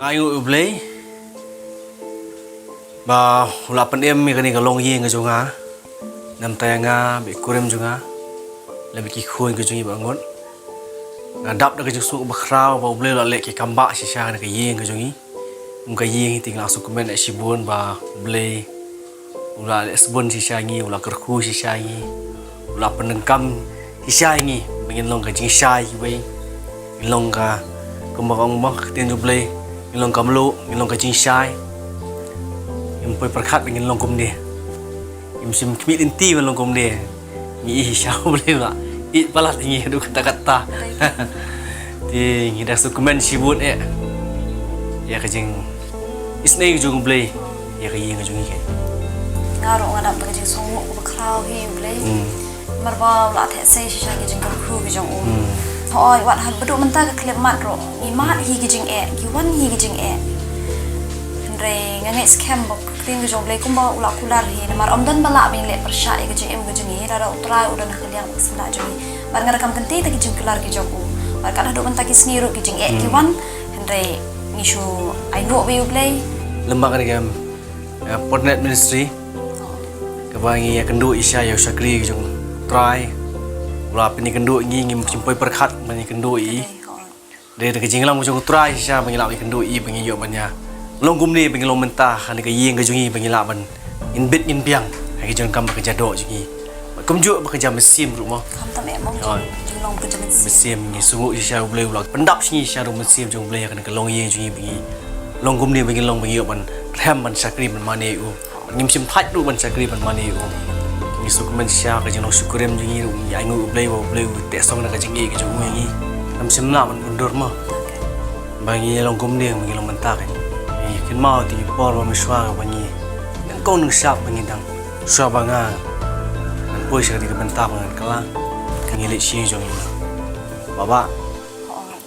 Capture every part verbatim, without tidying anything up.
Ai ngu U Blei ba u la pynim ïa kane ka longïing ka jong nga. Namar ïa nga bad i kurim jong nga, lem bad ki khun ka jong ngi ba ngut. Nga dap da ka jingsuk ba khraw ba U Blei u la leh ki kam ba shisha na ka ïing ka jong ngi. Kum ka ïing hi te nga la sngewkmen shibun ba U Blei u la leh sbun shisha ngi, u la kyrkhu shisha ngi, u la pyndonkam shisha ngi ba ngin long ka jingshai kiwei. Ngin long ka, kumba ka ong ba ka ktien U Blei, ngin long ka mluh, ngin long ka jingshai. Ngim poi pyrkhat ba ngin long kumne. Ngim shym khmih lynti ban long kumne. Ngi ïeit shisha U Blei ba ïeit palat ngi haduh katta katta. Te ngi da sngewkmen shibun eh ïa ka jingisnei ka jong U Blei ïa ka ïing ka jong ngi. Nga ruh nga dap da ka jingsngewnguh kaba khraw hi U Blei. Hmm. Namar ba u la theh sei shisha ki jingkyrkhu ki jong u. Hmm. Hooid, wat haduh mynta ka khyllipmat ruh ngi mad hi ki jingeh, ngi wan hi ki jingeh. Hynrei nga ngeit skhem ba ka ktien ka jong U Blei kumba u la kular hi, namar ym don ba lah ba ngin leh pyrshah ïa ka jingim ka jong ngi, lada U Trai u don ha ka liang bad ka sla jong ngi. Bad nga da kam kynti da ki jingkular ki jong u. Bad kat haduh mynta ki sngi ruh ki jingeh ki wan, hynrei ngi shu ai nguh ïa U Blei. Lem bad kane ka, eh, Fortnight Ministry kaba ngi ïakynduh shisha ïa u shakri ka jong U Trai. U la pynïakynduh ngi, ngim shym poi pyrkhat ba ngi kynduh ïa i. Dei da ka jingïalam ka jong U Trai shisha ba ngi lah ban ïakynduh ïa i ba ngi ïoh ban ïa long kumne ba ngi long mynta ha kane ka ïing ka jong ngi ba ngi lah ban ngin bit ngin biang ha ki jingkam ba ka jadok jong ngi. Kumjuh ba ka jam mynsiem ruh mo. Khamtam eh mo. Hooid. Jinglong ba ka jam mynsiem. Mynsiem ngi sngewnguh shisha U Blei u la pyndap shisha ruh mynsiem jong U Blei ha kane ka longïing jong ngi ba ngi long kumne ba ngi long ba ngi ïoh ban rhem ban shakri ban mane ïa u. Ngim shym thait ruh ban shakri ban mane ïa u. Ngi sngewkmen shisha ka jinglong shakri jong ngi ruh, ngi ainguh U Blei ba U Blei u teh song na ka jingïeit ka jong u ïa ngi. Ngim shym lah ban bun dur mo. Ba ngi long kumne ba ngi long mynta ka. Ngi kynmaw ïa ki por ba mynshuwa ba ngi nyngkong nyngshap ba ngi dang shuwa ba nga ngan poi sha ka dei ka bynta ba ngan kylla. Ka ngi leit sha jong ngi. Baba.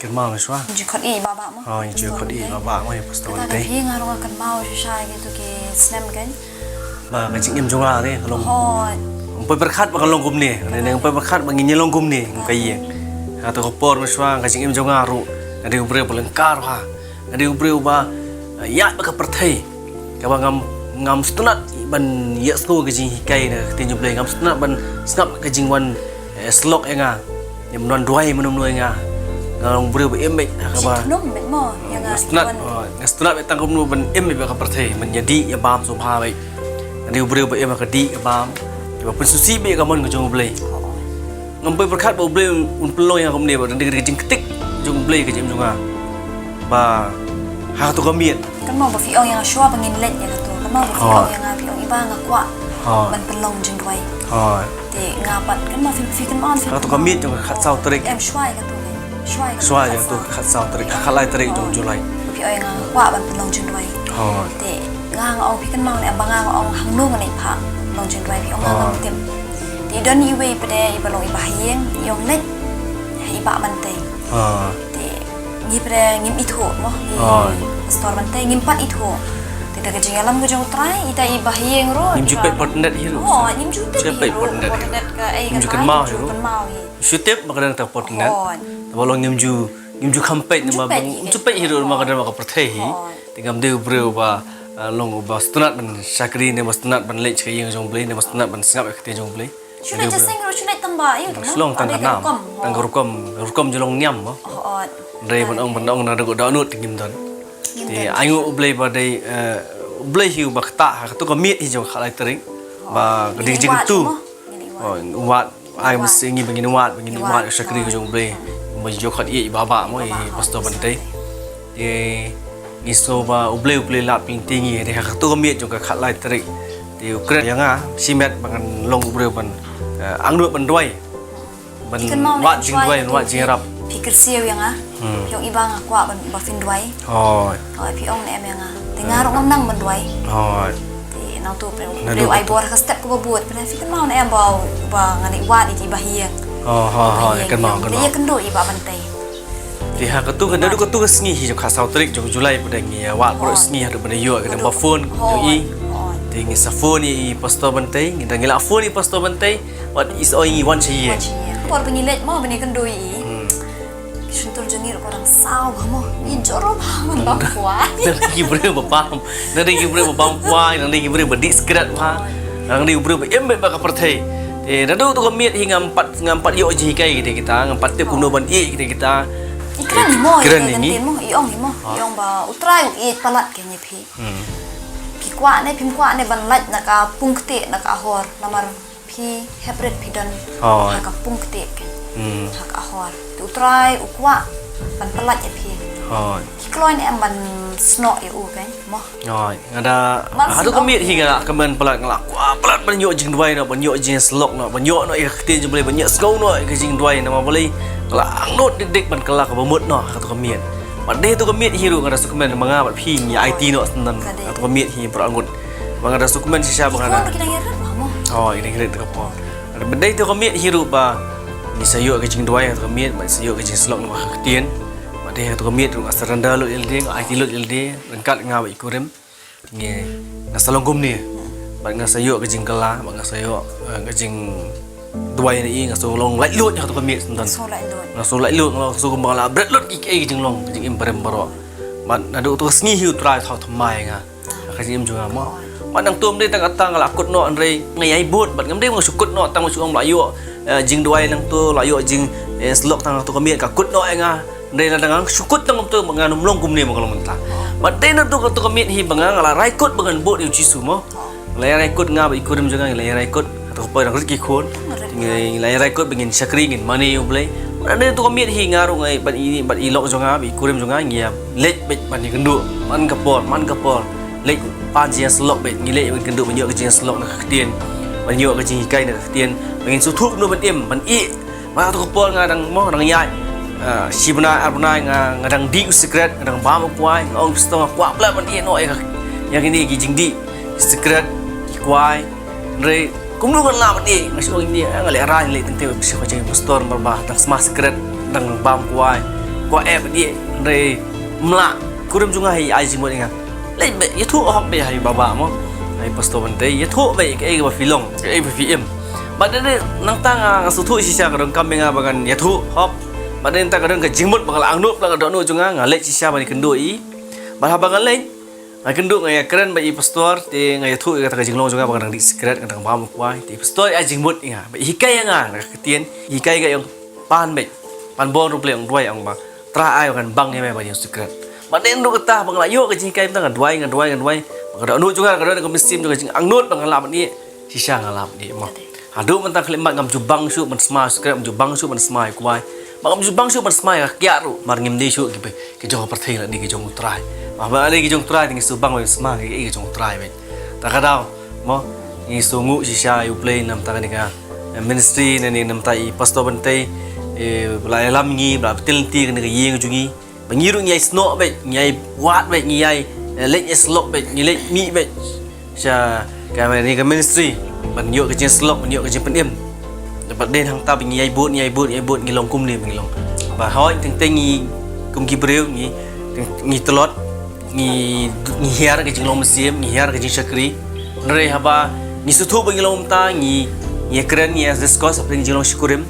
Kynmaw mynshuwa. Ju khot ïa i Baba mo. Oh, ju khot ïa i Baba mo, ïa Pastor Bante. Kata ka phi nga ruh nga kynmaw shisha ïa kito ki snem kan. Ba ka jingim jong nga re ka long. Hooid. Ngam poi pyrkhat ba ka long kumne. Ngam poi pyrkhat ba ngin ïa long kumne. Ngam ka ïa. Kata ka por mynshuwa ka jingim jong nga ruh nga dei u briew ba lyngkar bha. Nga dei u briew ba, eh, ïaid bad ka pyrthei. Kaba ngam, ngam sngewtynnat ban ïohsngew ka jinghikai na ka ktien jong U Blei, ngam sngewtynnat ban sngap ka jingwan, eh, syllok ïa nga. Ïa ban wan duwai mano mano ïa nga. Nga long u briew ba im beit ha kaba. Jingkhnum beit mo ïa nga. Nga sngewtynnat, oh, nga sngewtynnat beit tang kumno ban im beit ha ka pyrthei, ban ïadih ïabam sngewbha beit. Nga dei u briew ba im ha ka dih ka bam, ba pynsngewsih beit ïa ka mon ka jong U Blei. Ngam poi pyrkhat ba U Blei un pynlong ïa nga kumne, ba dei ka jingktik jong U Blei ka jingim jong nga. Ba ha kato ka miet. Kynmaw ba phi ong ïa nga shuwa ba ngin leit ïa kato. Kynmaw ba phi ong ïa nga, phi ong i Bah nga kwah ban pynlong jingduwai. Te nga pat kynmaw phi, phi kynmaw phi. Ha kato ka miet jong ka khatsaw tarik. Em, shuwa ïa kato. Shuwa ïa kato ka khatsaw tarik, ka khatlai tarik jong July. Phi ong ïa nga kwah ban pynlong jingduwai. Te nga nga ong phi kynmaw ne em ba nga nga ong hangno ngan leit phah long jingduwai, phi ong nga ngam tip. Te don iwei pat de iba long i Bah Haïing, i ong leit ha i Bah Mantei. Te ngi pat de ngim ithuh mo, i Pastor Mantei ngim pat ithuh. Te da ka jingïalam ka jong U Trai, ita i Bah Haïing ruh ngim ju peit por internet hi ruh. Oh, ngim ju tip hi ruh por internet ka, eh, ngim ju kynmaw hi ruh. Shu tip ba ka don kata ka por internet. Te ba long ngim ju, ngim ju kham peit, ngim ju peit hi ruh ba ka don ba ka pyrthei hi. Te ngam dei u briew ba, ah, long uba sngewtynnat ban shakri ne ba sngewtynnat ban leit sha ka ïing jong U Blei ne ba sngewtynnat ban sngap ïa ka ktien jong U Blei. Shu leit jaseng ruh shu leit tang ba ïa u. Shu long tang ka nam, tang ka rukom, rukom ju long niam mo. Hynrei ban ong, ban ong na da ka dohnud te ngim don. Te ainguh U Blei ba dei, eh, U Blei hi uba ktah ha kato ka miet hi jong ka khatlai tarik. Ba ka dei ka jingkyntu. Wad. Ai mynsiem ngi ba ngin wad, ba ngin wad ïa u shakri ka jong U Blei. Ba ju khot ïa i Baba mo, i Pastor Bante. Te ngi sngew ba U Blei, U Blei lap ïa ngi te ngi dei ha kato ka miet jong ka khatlai tarik. Te u kren ïa nga shimet ba ngan long u briew ban, eh, angnud ban duwai. Ban wad jingduwai, ban wad jingïarap. Phi kyrsiew ïa nga. Phi ong i Bah nga kwah ban, ba phin duwai. Hooid. Hooid, phi ong ne em ïa nga. Te nga ruh ngam nang ban duwai. Hooid. Te nangtu phi ai bor ha ka step kaba bud. Phi kynmaw ne em ba, ba ngan leit wad ïa i Bah Haïing. Hooid, hooid, kynmaw, kynmaw. Ïa kynduh i Bah Bantei. Te ha kato ka, naduh kato ka sngi hi jong ka khatsaw tarik jong July pat de ngi ïa wad baroh sngi haduh ban ïoh ka number phone jong i. Te ngi sa phone ïa i Pastor Bantei, ngi da ngi la phone ïa i Pastor Bantei. Wat is oi ngi wan sha ïing. Por ba ngi leit mo ba ngi kynduh ïa i. Shyntur jong ngi ruh ka dang saw bha mo. Ngi jor bha man ba kwai. Nang dei ki briew ba bam. Nang dei ki briew ba bam kwai, nang dei ki briew ba dih sikret bha. Nang dei ki briew ba im beit bad ka pyrthei. Te naduh tu ka miet hi ngam pat, ngam pat ïoh jinghikai kita, ngam pat tip kumno ban ïeh kita. I kren hi mo, i kren hi mo, i ong hi mo. I ong ba U Trai u ïeit palat kein ïa phi. Hmm. Phi kwah ne phim kwah ne ban lait na ka pung ktieh na ka hor, namar phi hep rit phi don ha ka pung ktieh kein, ha ka hor. Te U Trai u kwah ban pyllait ïa phi. Hooid. Ki kloi ne em ban snoh ïa u kein mo. Hooid. Nga da, haduh ka miet hi nga la kmen palat, nga la kwah palat ban ïoh jingduwai noh, ban ïoh jingsyllok noh, ban ïoh noh ïa ka ktien jong U Blei, ban ïohsngew noh ïa ka jingduwai, namar balei nga la angnud dik dik ban kylla kaba mut noh haduh ka miet. Bad dei haduh ka miet hi ruh nga da sngewkmen ba nga bad phi ngi aiti noh syndon haduh ka miet hi baroh ngut. Ba nga da sngewkmen shisha ba nga da. Ki dang ïarit bha mo. Oh, ki dang ïarit ka por. Bad dei haduh ka miet hi ruh ba ngi sa ïoh ka jingduwai haduh ka miet, ba ngi sa ïoh ka jingsyllok noh ha ka ktien. Bad dei haduh ka miet ruh nga surrender lut ïa lade, nga aiti lut ïa lade ryngkat nga bad i kurim. Ngi, nga sa long kumne. Bad nga sa ïoh ka jingkylla, bad nga sa ïoh, eh, ka jingduwai na i, nga sa long laitluid ha kato ka miet syndon. Nga sa laitluid. Nga sa laitluid, nga sa kumba nga la bret lut ïa kiei ki jinglong, ka jingim barim baroh. Bad naduh kato ka sngi hi U Trai u thaw thymmai ïa nga. Ka jingim jong nga mo. Bad nangta ym dei tang katta nga la kut noh hynrei nga ïai bud, bad ngam dei ba nga shu kut noh tang ba shu ong ba la ïoh, eh, jingduwai nangta, la ïoh jing, eh, syllok tang kato ka miet ka kut noh ïa nga. Hynrei lada nga shu kut tang kumta ba ngan ym long kumne ba nga long mynta. Bad dei naduh kato ka miet hi ba nga, nga la rai kut ba ngan bud ïa u Jisu mo. Nga la rai kut nga bad i kurim jong nga, nga la rai kut. Kato ka por dang rit ki khun. Nga la rai kut ba ngin shakri, ngin mane ïa U Blei. Bad dei naduh kato ka miet hi nga ruh nga bad i, bad i lok jong nga bad i kurim jong nga ngi ïa leit beit ban ïakynduh man ka por, man ka por. Leit pan jingïasyllok beit, ngi leit ban ïakynduh ban ïoh ka jingïasyllok na ka ktien. Ban ïoh ka jinghikai na ka ktien. Ba ngin sngewthuh kumno ban im, ban ïeh. Bad kato ka por nga dang mo, dang ïaid, ah, shi bnai ar bnai nga, nga dang dih u sikret, nga dang bam u kwai, nga ong pastor nga kwah palat ban ïeh noh ïa ka, ïa kine ki jingdih sikret, ki kwai. Hynrei kumno ngan lah ban ïeh, nga shu ong ïa nga leh rang leh teng teng, shu ka jingpastor namar ba dang sma sikret, dang bam kwai, kwah eh ban ïeh. Hynrei ym lah, kurim jong nga hi ai jingmut ïa nga. Leit beit, ïathuh hok beit ha i Baba mo. Ha i Pastor Bantei, ïathuh beit kaei kaba phi long, kaei ba phi im. Bad dei nangta nga, nga sngewthuh shisha ka donkam ïa nga ba ngan ïathuh hok. Bad dei nangta ka don ka jingmut ba nga la angnud, ba ka dohnud jong nga, nga leit shisha ban ïakynduh ïa i. Bad haba nga leit, nga kynduh nga ïakren bad i Pastor, te nga ïathuh ïa kata ka jinglong jong nga ba nga dang dih sikret, nga dang bam u kwai. Te i Pastor i ai jingmut ïa nga, ba i hikai ïa nga na ka ktien, i hikai ïa nga ïa ong pan beit, pan bor U Blei, ong duwai, ong ba Trai ai ba ngan bang ïa me ban ïoh sikret. Bad dei naduh kata ba nga la ïoh ka jinghikai mynta nga duwai, nga duwai, nga duwai. Ba ka dohnud jong nga, ka dohnud ka mynsiem jong nga, ka jingangnud ba nga lah ban ïeh. Shisha nga lah ban ïeh mo. Haduh mynta khlem bad ngam ju bang shuh ban sma sikret, ngam ju bang shuh ban sma ïa u kwai. Ba ngam ju bang shuh ban sma ïa ka kiad ruh. Namar ngim dei shuh ki, ki jong ka pyrthei, la dei ki jong U Trai. Ba, ba la dei ki jong U Trai te ngi shu bang ban sma ïa ki jong U Trai beit. Ta ka daw mo, ngi sngewnguh shisha ïa U Blei namar kane ka, eh, ministry, ne, ne namar i Pastor Bantei, eh, ba la ïalam ngi, ba la pyntil lynti kane ka ïing jong ngi. Ba ngi ruh ngi ïai snoh beit, ngi ïai wad beit, ngi ïai, eh, leit ïasyllok beit, ngi leit mih beit sha kane ka ministry ban ïoh ka jingsyllok, ban ïoh ka jingpynim. Bad dei hangta ba ngi ïai bud, ngi ïai bud, ïai bud, ngi long kumne ba ngi long. Ba hooid teng teng ngi kum ki briew ngi, ngi tlot, ngi, ngi hiar ka jinglong mynsiem, ngi hiar ka jingshakri. Hynrei haba ngi sngewthuh ba ngi long kumta, ngi, ngi ïakren, ngi ïa discuss hapdeng jinglong shi kurim.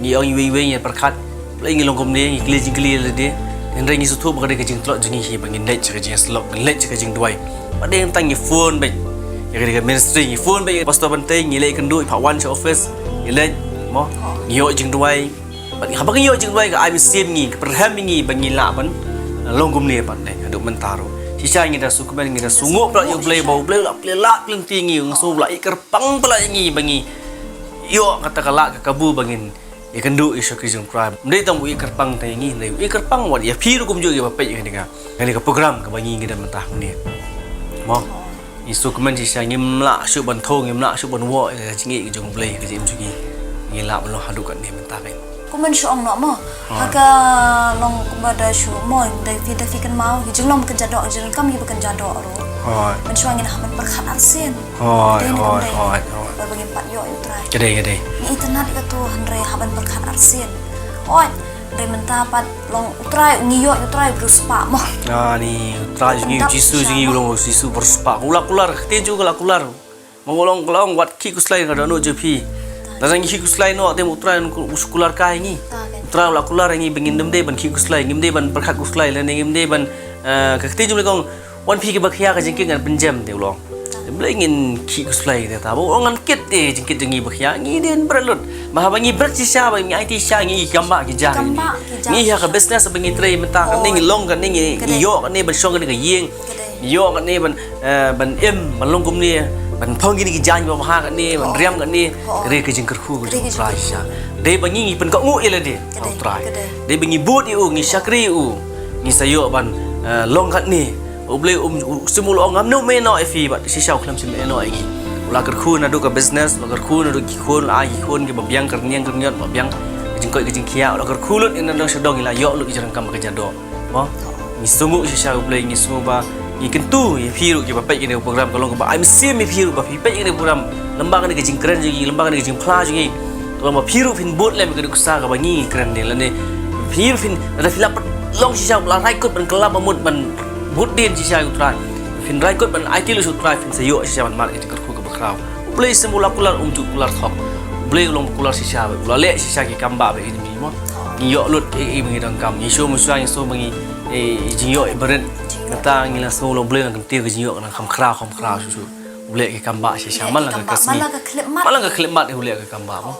Ngi ong iwei iwei, ngi pyrkhat. Balei ngi long kumne, ngi kylli jingkylli ïa lade. Hynrei ngi sngewthuh ba ka dei ka jingtlot jong ngi hi ba ngin leit sha ka jingsyllok, ngin leit sha ka jingduwai. Bad dei tang ngi phone beit ïa ka dei ka ministry, ngi phone beit ïa Pastor Bantei, ngi leit kynduh, i phah wan sha office, ngi leit mo, ngi ïoh jingduwai. Bad haba ngi ïoh jingduwai ka ai mynsiem ngi, ka pyrhem ngi ba ngi lah ban long kumne pat dei haduh mynta ruh. Shisha ngi da sngewkmen, ngi da sngewnguh palat ïa U Blei ba U Blei u la plie lah plie lynti ngi, nga sngew ba la ïeh kyrpang palat ïa ngi ba ngi ïoh kata ka lad ka kabu ba ngin ïakynduh ïa u shakri jong U Trai. Ym dei tang u ïeh kyrpang tang ïa ngi, hynrei u ïeh kyrpang wat ïa phi ruh kumjuh kiba peit ïa kane ka, kane ka program kaba ngi ngi don mynta hangne. Mo. Ngi sngewkmen shisha, ngim lah shuh ban thew, ngim lah shuh ban wad ïa ka jingïeit ka jong U Blei ha ka jingim jong ngi. Ngi lah ban long haduh katne mynta kein. Kumne shu ong noh mo. Ha ka long kumba da shu mo, da phi, da phi kynmaw, ki jinglong ba kynja doh, ki jingkam kiba kynja doh ruh. Hooid. Mynshuwa ngin hap ban pyrkhat arsien. Hooid, hooid, hooid, hooid. Ba ngin pat ïoh ïa U Trai. Ka dei, ka dei. Ngi itynnad ïa kato, hynrei hap ban pyrkhat arsien. Hooid, hynrei mynta pat long U Trai, ngi ïoh ïa U Trai u briew spah mo. Ah, ni U Trai jong ngi, U Jisu jong ngi u long U Jisu u briew spah. Ka la kular, ka ktien jong u ka la kular. Ba nga long, ka long wat khih khuslai na ka dohnud jong phi. Lada ngi khih khuslai noh te U Trai un kular kai ngi. U Trai u la kular ngi ba ngim dei ban khih khuslai, ngim dei ban pyrkhat khuslai lane ngim dei ban, eh, ka kti jong U Blei ka ong, wan phi kiba khia ka jingkit ngan pynjem te u long. U Blei ngin khih khuslai te ta ba u ong ngan kit te jingkit jong ngi ba khia ngi dei ban bret lut. Ba haba ngi bret shisha ba ngi aiti shisha ngi kam ba ki ja. Ngi ha ka business ba ngi trei mynta kane ngi long kane ngi ïoh kane ban shong kane ka ïing. Ïoh kane ban, eh, ban im, ban long kumne, ban phong kine ki jaiñ ba bha kane, ban riam kane, ka dei ka jingkyrkhu ka jong U Trai shisha. Dei ba ngi ngi pynkohnguh ïa lade ha U Trai. Dei ba ngi bud ïa u, ngi shakri ïa u, ngi sa ïoh ban, eh, long kane. U Blei um, u sim u la ong ngam nym ïehnoh ïa phi bad shisha u khlem sim ïehnoh ïa ngi. U la kyrkhu naduh ka business, u la kyrkhu naduh ki khun, u la ai ki khun kiba biang kyrniang kyrñiot, ba biang ka jingkoit ka jingkhiah, u la kyrkhu lut ïa nadong shadong, ngi la ïoh lut ka jingdonkam ka jingdoh. Mo? Ngi sngewnguh shisha U Blei, ngi sngew ba ngi kyntu ïa phi ruh kiba peit kane ka program, ka long kaba ai mynsiem ïa phi ruh ba phi peit kane ka program. Lem bad kane ka jingkren jong ngi, lem bad kane ka jingphla jong ngi, ka long ba phi ruh phin bud lem ïa ka nuksa kaba ngi kren de lane phi ruh phin, lada phi la long shisha, la rai kut ban kylla ba mut ban bud dien shisha ïa U Trai, phin rai kut ban aiti lut sha U Trai, phin sa ïoh shisha ban mad ka jingkyrkhu kaba khraw. U Blei sim u la kular, um ju kular thok. U Blei u long ba kular shisha, u la leh shisha ki kam ba ba ngi, mo. Ngi ïoh lut ïa ki ba ngi donkam. Ngi shu mynshuwa ngi shu ba ngi, eh, jingïoh ïa barit. Kata ngi la shu long U Blei nang kyntiew ka jingïoh nang kham khraw kham khraw shu shu. U leh ki kam ba shisha man la ka kasni. Man la ka khyllipmat ïa u leh ki kam ba, mo.